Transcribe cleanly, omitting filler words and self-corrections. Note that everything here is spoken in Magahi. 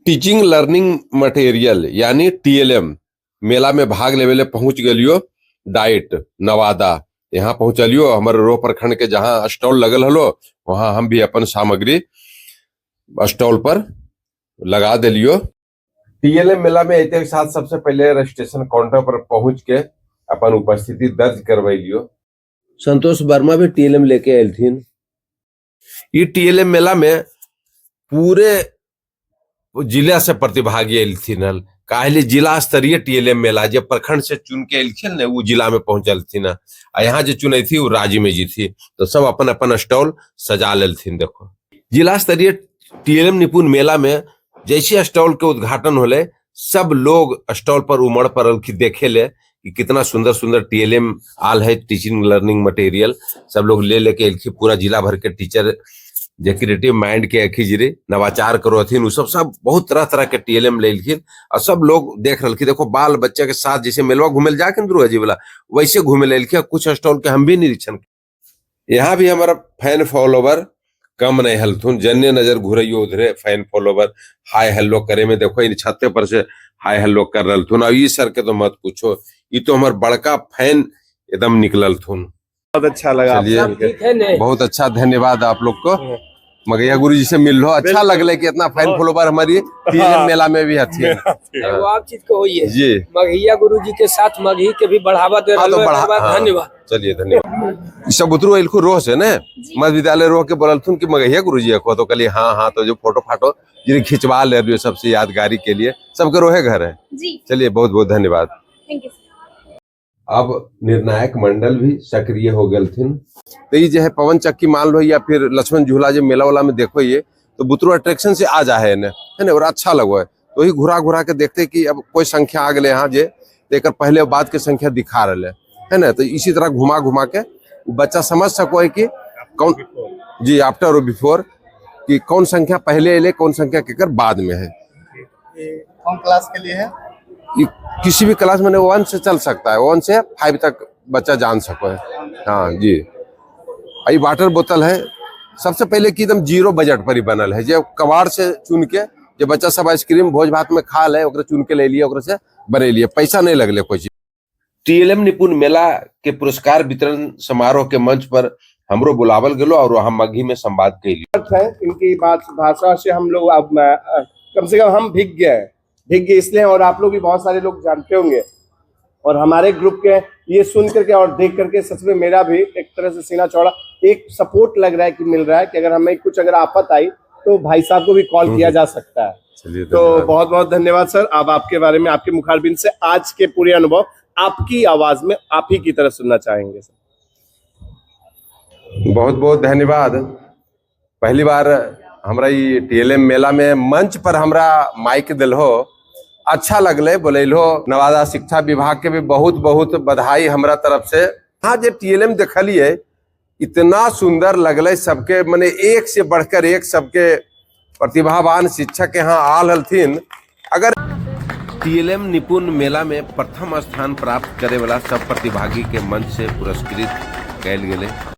टीचिंग लर्निंग मटेरियल यानी टीएलएम मेला में भाग लेवे ले पहुंच गेलियो डाइट नवादा। यहाँ पहुंचलियो, हमारे रोह प्रखंड के जहां स्टॉल लगल हलो वहां हम भी अपन सामग्री स्टॉल पर लगा दिलियो। टीएलएम मेला में अयते के साथ सबसे पहले रजिस्ट्रेशन काउंटर पर पहुंच के अपन उपस्थिति दर्ज करवैलियो। संतोष वर्मा भी टीएलएम लेके आयल। ये टीएलएम मेला में पूरे जिला से प्रतिभागी एलथिन हल। काहे जिला स्तरीय टीएलएम मेला, जे प्रखंड से चुन के एलखिन ने वो जिला में पहुंचलथिन। आ यहाँ जे चुनैथी वो राज्य में जीथी। तो सब अपन अपन स्टॉल सजा लेलथिन। देखो, जिला स्तरीय टीएलएम निपुण मेला में जैसे स्टॉल के उद्घाटन होले, सब लोग स्टॉल पर उमड़ पड़ल कि देखे ले कि कितना सुंदर सुंदर टीएलएम आल है, टीचिंग लर्निंग मटेरियल। सब लोग ले लेके एलखिन। पूरा जिला भर के टीचर जे क्रिएटिव माइंड के अखी जिरे नवाचार करो हथिन, उ सब सब बहुत तरह तरह के टीएलएम लेलखिन और सब लोग देख रहलखिन। देखो, बाल बच्चा के साथ जैसे मेलवा घूमे जाके दुर्गा जी वाला, वैसे घूमे लेलखिन। कुछ स्टॉल के हम भी निरीक्षण। यहाँ भी हमारा फैन फॉलोवर कम नहीं हलथुन। जन्ने नजर घुरैयो उधरे फैन फॉलोवर। हाय हेलो करे में देखो, इन छते पर से हाय हेलो कर रहलथुन। और ई सर के तो मत पूछो, ई तो हमार बड़का फैन एकदम निकलल थुन। बहुत अच्छा लगा। चलिए। आपसे ठीक है ने? बहुत अच्छा, धन्यवाद आप लोग को। मगैया गुरु जी से मिल लो, अच्छा लगले कि इतना फैन फॉलोवर हमारी टीएलएम मेला में भी हथी। एगो आप चीज को होइए मगहिया गुरु जी के साथ मगही के भी बढ़ावा दे हाँ, तो रहे। बढ़ा हाँ। धन्यवाद। चलिए, धन्यवाद। ई सब उतरू अइलखु रोह से ने, मध्य विद्यालय रोह के। बोलथुन कि मगहिया गुरु जी को, तो कहलिए हाँ हाँ। तो जो फोटो फाटो जिन्हें खिंचवा ले रही सबसे यादगारी के लिए। सबके रोहे घर है। जी। चलिए, बहुत बहुत धन्यवाद। Thank you. अब निर्णायक मंडल भी सक्रिय हो गए। तो ये जो है पवन चक्की मान लो या फिर लक्ष्मण झूला, जो मेला वाला में देखो, ये तो बुतरू अट्रैक्शन से आ जाए है ने, है ना, और अच्छा लगो है। तो वही घुरा घुरा के देखते कि अब कोई संख्या आ गए यहाँ जे तो एक पहले और बाद के संख्या दिखा रहे है ना। तो इसी तरह घुमा घुमा के वो बच्चा समझ सको है कि कौन जी आफ्टर और बिफोर, कि कौन संख्या पहले एले, कौन संख्या केकर बाद में है। ये कौन क्लास के लिए है? ये किसी भी क्लास में 1 से चल सकता है, 1 से 5 तक बच्चा जान सको है। हाँ जी, आई वाटर बोतल है। सबसे पहले कि एकदम जीरो बजट पर ही बनल है, जो कबाड़ से चुन के, जो बच्चा सब आइसक्रीम भोज भात में खा ले, ओकरा चुन के ले लिए, ओकरा से बनेलिए। पैसा नहीं लगले कोई चीज। टीएलएम निपुण मेला के पुरस्कार वितरण समारोह के मंच पर हमरो बुलावल गेलो और वहाँ मगही में संवाद कैली। है इनकी बात भाषा से हम लोग अब कम से कम हम भीग गए हैं। भीग गए इसलिए और आप लोग भी बहुत सारे लोग जानते होंगे और हमारे ग्रुप के ये सुन करके और देख करके सच में मेरा भी एक तरह से सीना चौड़ा, एक सपोर्ट लग रहा है कि मिल रहा है कि अगर हमें कुछ अगर आफत आई तो भाई साहब को भी कॉल किया जा सकता है। चलिए। तो बहुत बहुत धन्यवाद सर। अब आपके बारे में आपके मुखारबिंद से आज के पूरे अनुभव आपकी आवाज में आप ही की तरह सुनना चाहेंगे सर। बहुत बहुत धन्यवाद। पहली बार हमरा ई टीएलएम मेला में मंच पर हमरा माइक दिलहो, अच्छा लगले, बोलैलो। नवादा शिक्षा विभाग के भी बहुत बहुत बधाई हमरा तरफ से। हाँ, जे टीएलएम देखलिए, इतना सुंदर लगले सबके, मने एक से बढ़कर एक सबके प्रतिभावान शिक्षक यहाँ आल हलथिन। अगर टीएलएम निपुण मेला में प्रथम स्थान प्राप्त करे वाला सब प्रतिभागी के मंच से पुरस्कृत कैल गेले।